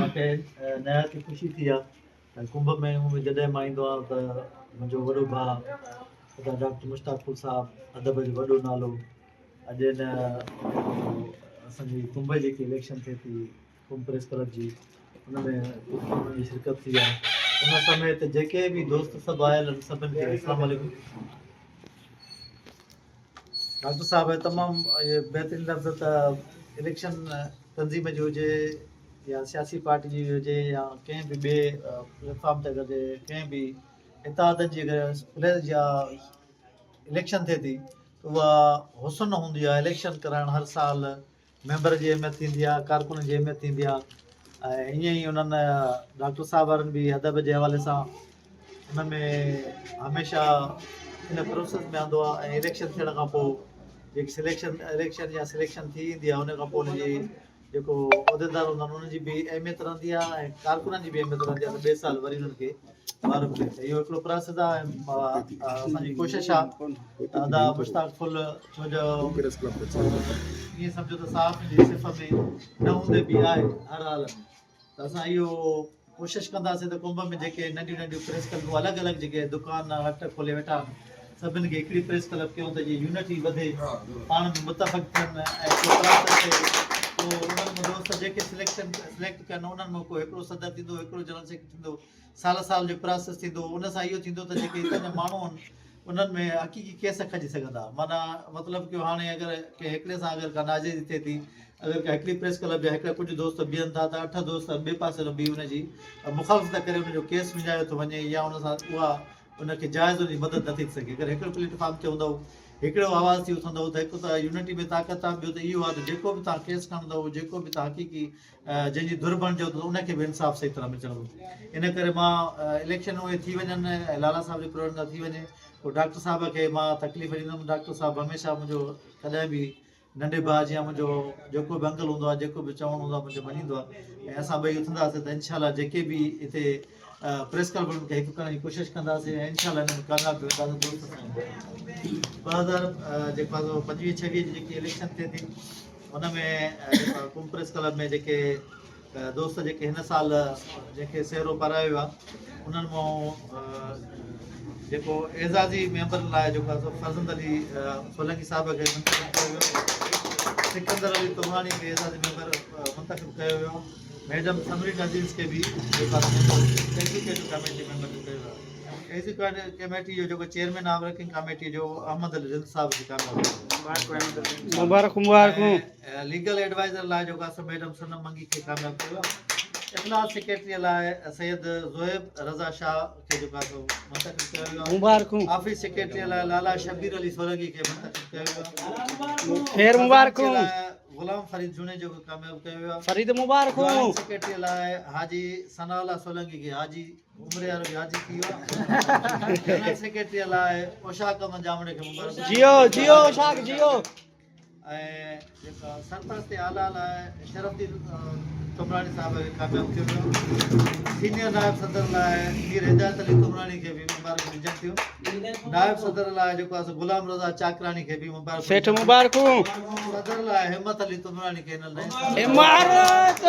مون کي نهايت ئي خوشي ٿي آهي ته ڪنڀ ۾ هونء جڏهن مان ايندو آهيان ته منهنجو وڏو ڀاء ادا ڊاڪٽر مشتاق ڦل صاحب ادب جو وڏو نالو اڄ هن اسان جي ڪنڀ جي جيڪي اليڪشن ٿئي ٿي ڪنڀ پريس ڪلب جي ان ۾ انهن جي شرڪت ٿي آهي ان سميت جيڪي به دوست سڀ آيل آهن سڀن کي السلام عليڪم. ڊاڪٽر صاحب تمام بهترين لفظ ته اليڪشن تنظيم جي هجي يا سياسي پارٽي جي هجي يا ڪنهن به ٻئي پليٽ فارم تي اگر ڪنهن به اتحادن جي اگر يا اليڪشن ٿئي ٿي ته اها حسن هوندي آهي اليڪشن ڪرائڻ هر سال ميمبر جي اهميت ٿيندي آهي، ڪارڪنن جي اهميت ٿيندي آهي ۽ ائين ئي انهن ڊاڪٽر صاحب وارن به ادب جي حوالي سان ان ۾ هميشه ان پروسيس ۾ آندو آهي ۽ اليڪشن ٿيڻ کان پوء جيڪي سليڪشن اليڪشن يا سليڪشن ٿي ويندي آهي ان کان پوء ان جي جيڪو عهديدار هوندا آهن انهن جي به اهميت رهندي آهي ۽ ڪارڪنن جي به اهميت رهندي آهي ته ٻئي سال وري انهن کي وارو ملي ته اهو هڪڙو پراسيس آهي ۽ اسان جي ڪوشش آهي ته ادا مشتاق ڦل ڇو جو ائين سمجهو ته صحافين جي صف ۾ نه هوندي به آهي هر حال ۾ ته اسان اهو ڪوشش ڪنداسين ته ڪنب ۾ جيڪي ننڍيون ننڍيون پريس ڪلبون الڳ الڳ جيڪي دڪان هٽ کولي ويٺا آهن سڀن کي هڪڙي پريس ڪلب ڪيون ته جيئن يونٽي وڌي پاڻ ۾ متفق ٿين ۽ ڪو پراسس ٿئي پوء انهن مان دوست جيڪي سليڪشن سليڪٽ ڪن انهن مان ڪو هڪڙو صدر ٿيندو هڪڙو جنرل سيڪريٽري ٿيندو سال سال جو پراسيس ٿيندو ان سان اهو ٿيندو ته جيڪي هتان جا ماڻهو آهن انهن ۾ حقيقي ڪيس کڄي سگهندا معنيٰ مطلب ڪيو هاڻي اگر ڪنهن هڪڙي سان اگر ڪا ناجائزي ٿئي ٿي اگر ڪا هڪڙي پريس ڪلب جا هڪڙا ڪجهه دوست بيهن ٿا ته اٺ دوست ٻئي پاسي کان بيهي ان جي مخالفت ڪري ان جو ڪيس وڃايو ٿو وڃي يا ان سان اها ان کي جائز ان جي مدد نٿي ٿي سگهي اگر هڪڙو پليٽ فارم تي هوندو هڪڙو آواز ٿي اٿندو ته هڪ ته يونٽي ۾ طاقت آهي ٻيو ته اهو آهي ته جيڪو به توهان ڪيس کڻندو جيڪو به توهان حقيقي جنهن جي ڌر بڻجو ته ان کي به انصاف صحيح طرح ملڻ گهرجي ان ڪري مان اليڪشن اهي ٿي وڃن ۽ لالا صاحب جي پروگرام سان ٿي وڃي پوء ڊاڪٽر صاحب کي مان تڪليف ڏيندم ڊاڪٽر صاحب هميشه منهنجو ڪڏهن به ننڍي ڀاء جيان منهنجو جيڪو به انگل هوندو آهي جيڪو به چوڻ هوندو آهي منهنجو مڃيندو آهي ۽ اسان ٻئي اٿنداسين ته انشاء الله جيڪي به هتي پريس ڪلبن کي هڪ ڪرڻ جي ڪوشش ڪنداسين ۽ انشاء الله ان ۾ ڪامياب به وينداسين دوست اسان 2000 جيڪو آهي 25 26 جي جيڪي اليڪشن ٿئي ٿي ان ۾ قوم پريس ڪلب ۾ جيڪي دوست جيڪي هن سال جنهن کي سهرو پارايو ويو آهي انهن مان جيڪو اعزازي ميمبر لاء جيڪو آهي سو فرزند علي سولنگي صاحب کي منتخب ڪيو ويو، سڪندر علي تغاڻي کي اعزازي ميمبر منتخب ڪيو ويو، ميڊم ثمرين عزيز کي به جيڪو آهي ميمبر ايگزيڪيوٽو ڪميٽي ميمبر ڪيو ويو آهي. ايگزيڪيوٽو ڪميٽي جو جيڪو چيئرمين آهي ورڪنگ ڪميٽي جو احمد علي رند صاحب کي ڪامياب ڪيو ويو. مبارڪ مبارڪون. ۽ ليگل ايڊوائزر لاء جيڪو آهي سو ميڊم صنم منگي کي ڪامياب ڪيو ويو. اطلاعات سيڪريٽري لاء سيد زوهيب رضا شاهه کي جيڪو آهي سو منتخب ڪيو ويو آهي. مبارڪون. آفيس سيڪريٽري لاء لالا شبير علي سولنگي کي منتخب ڪيو ويو آهي. خير مبارڪون. غلام فريد جوڻيجو کي ڪامياب ڪيو ويو آهي. فريد مبارڪون. جوائنٽ سيڪريٽري لاء حاجي ثناء الله سولنگي کي حاجي عمري وارو به حاجي ٿي ويو آهي. جنرل سيڪريٽري لاء اوشاق احمد جامڙي کي مبارڪ. جيو جيو اوشاق جيو. ۽ جيڪا سرپرست اعليٰ لاء شرف الدين تمراڻي صاحب کي ڪامياب ڪيو ويو. سينيئر نائب صدر لاء مير هدايت علي تمراڻي کي به مبارڪون ڏجن ٿيون. نائب صدر لاء جيڪو آهي سو غلام رضا چاڪراڻي کي به مبارڪون سيٺ مبارڪون. صدر لاء همت علي تمراڻي کي هن نئين سال عمارت.